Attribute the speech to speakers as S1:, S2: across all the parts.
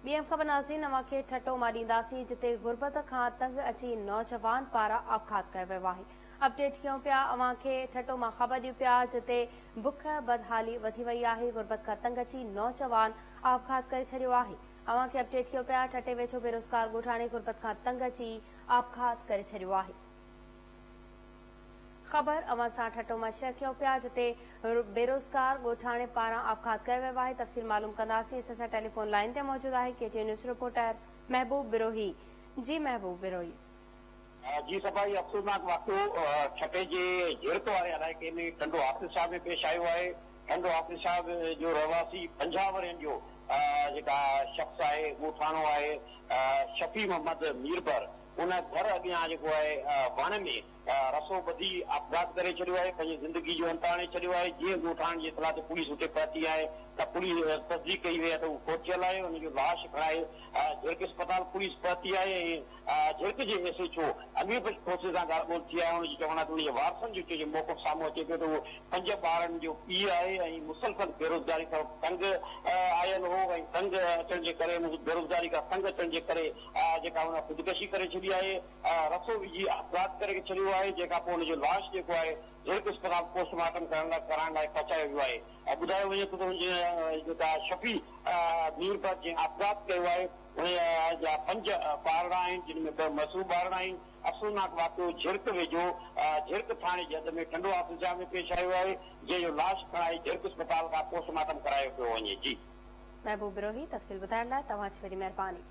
S1: ٻي اهم خبر ناظرين اوهان کي ٺٽو مان ڏينداسين جتي غربت کان تنگ اچي نوجوان پاران آپگهات ڪيو ويو آهي اپڊيٽ ڪيون پيا اوهان کي ٺٽو مان خبر ڏيون پيا جتي بک بدحالي وڌي وئي آهي غربت کان تنگ اچي نوجوان آپگهات ڪري ڇڏيو آهي اوهان کي اپڊيٽ ڪيون پيا ٺٽي ويجهو بيروزگار ڳوٺاڻي غربت کان تنگ اچي آپگهات ڪري ڇڏيو آهي. خبر اوهان سان ٺٽو مان شيئر ڪيون پيا جتي بيروزگار ڳوٺاڻي پاران آپگهات ڪيو ويو آهي تفصيل معلوم ڪنداسين اسان سان ٽيليفون لائين تي موجود آهي K T N news reporter Mehboob Brohi جي محبوب بروهي.
S2: جي صفا هي افسوسناڪ واقعو ٺٽي جي جهرڪ واري علائقي ۾ ٽنڊو حافظ شاهه ۾ پيش آيو آهي ٽنڊو حافظ شاهه جو رهواسي 50 ورهين جو جيڪا شخص آهي ڳوٺاڻو آهي شفيع محمد ميربر ان گهر اڳيان جيڪو آهي وڻ ۾ رسو ٻڌي آپگهات ڪري ڇڏيو آهي، پنهنجي زندگي جو انت آڻي ڇڏيو آهي، جيئن ڳوٺاڻن جي اطلاع تي پوليس اتي پهتي آهي ته پوليس تصديق ڪئي وئي آهي ته هو فوت ٿيل آهي، ان جو لاش کڻائي جهرڪ اسپتال پوليس پهتي آهي ۽ جهرڪ جي S H O Amir Bakhsh Khoso سان ڳالهه ٻولهه ٿي آهي، ان جو چوڻ آهي ته ان جي وارثن جو چئجي موقف سامهون اچي پيو ته اهو پنج ٻارن جو پيء آهي ۽ مسلسل بيروزگاري سبب تنگ آيل هو ۽ تنگ اچڻ جي ڪري بيروزگاري کان تنگ اچڻ جي ڪري جيڪا هن خودڪشي ڪري ڇڏي آهي، رسو وجهي آپگهات ڪري ڇڏيو آهي، جنهن کان پوء هن جو لاش جيڪو آهي جهرڪ اسپتال پوسٽ مارٽم ڪرڻ لاء ڪرائڻ لاء پهچايو ويو آهي ۽ ٻڌايو وڃي ٿو ته هن جي جيڪا شفيع ميربحر جنهن آپگهات ڪيو آهي ان جا پنج ٻارڙا آهن جن ۾ ٻه معصوم ٻارڙا آهن. افسوسناڪ واقعو جهرڪ ويجهو جهرڪ ٿاڻي جي حد ۾ ٽنڊو آفيسيان ۾ پيش آيو آهي جنهن جو لاش کڻائي جهرڪ اسپتال کان پوسٽ مارٽم ڪرايو پيو وڃي. جي.
S1: محبوب بروهي تفصيل ٻڌائڻ لاء توهان جي وڏي مهرباني.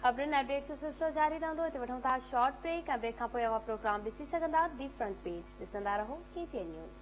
S1: خبرن ۽ اپڊيٽس جو سلسلو جاري رهندو هتي وٺون ٿا شارٽ بريڪ ۽ بريڪ کان پوء اوهان پروگرام ڏسي سگهندا the front page ڏسندا رهو ڪي ٽي اين نيوز.